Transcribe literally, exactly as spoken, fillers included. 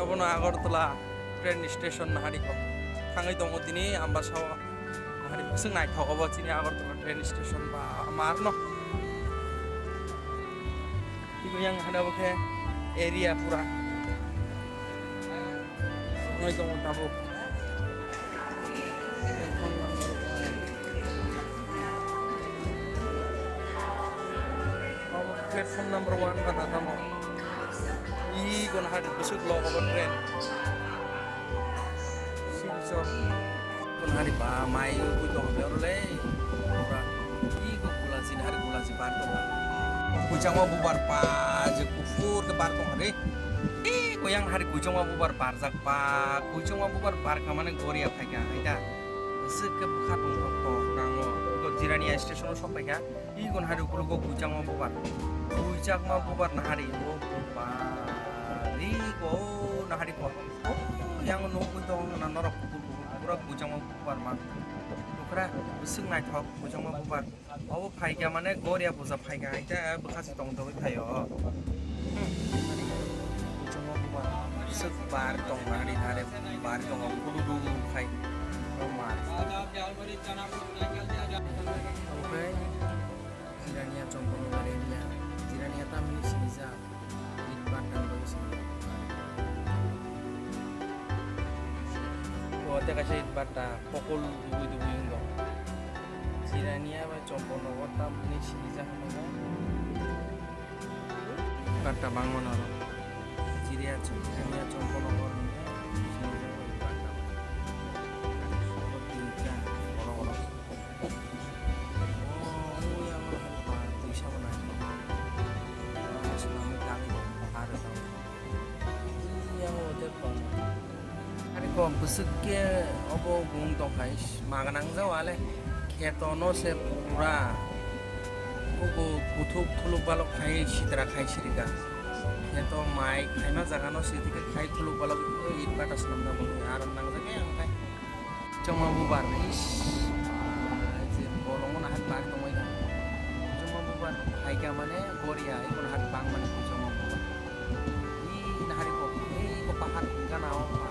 Abono Agartala train station nahari kok. Thangwi tongo tini Ambasa o. Nahari bwswk naithok obo chini Agartala train station ba marno. Tini yang hada bo khe area pura. Nai tongo tabuk. Platform number one gana tamo. Ih, gona hari bwswk logo bo train. Silchar. Gona hari ba mai ui tong be oro le. Ora. Ih, go gulaji hari gulaji bar tong. Kuchangma bubar pa je kufur ke bar tong hari. Ih, go yang hari kuchangma bubar barjak pa. Kuchangma bubar bar kamane goria phaika haita. Bwswk khe bwkha tongthok tok nango. Iko Jirania station o sok paikha. Iko nahari ukuluk o kuchangma bubar. Kuchangma bubar nahari o bubar. Iko nahari ko. O yang nukwi tongo na norok kubur kubur. Pura kuchangma bubar man. Nukra bwswk naithok kuchangma bubar. Obo phaikha mane goria puja phaikha hai ta bwkha se tong tongwi phaio. Kuchangma bubar swk bar tong nari nare bar tongo kudu du khai. O mar. Obo khai Jirania chongkol area. Jirania tamni sinijak. Id batta ni bagwi sini. O tei kaisa id batta pokol dubui dubui wng tong. Jirania bai Chompo nogo tamni sinijak nogo. Id batta bangma norok. Jiria Chom-, Jirania Chompo nogo hwnwi sinijak bai id batta. Abo tinta borok rok. Ari ko bwswk khe obo bung tongkhai maga nangjao ale kheto no se pura obo kuthuk thuluk balok khai sitra khai sirika kheto mai khaima jaga no se dike khai thuluk balok id bata swnamna bo aram nangjak ang khai. Chongma bubar, is, ah, je bolongo nahan bari tongoi na. Chongma bubar, haika mane goria, iko nahan bang mane chongma bubar. I nahari ko, i ko pahar gana o.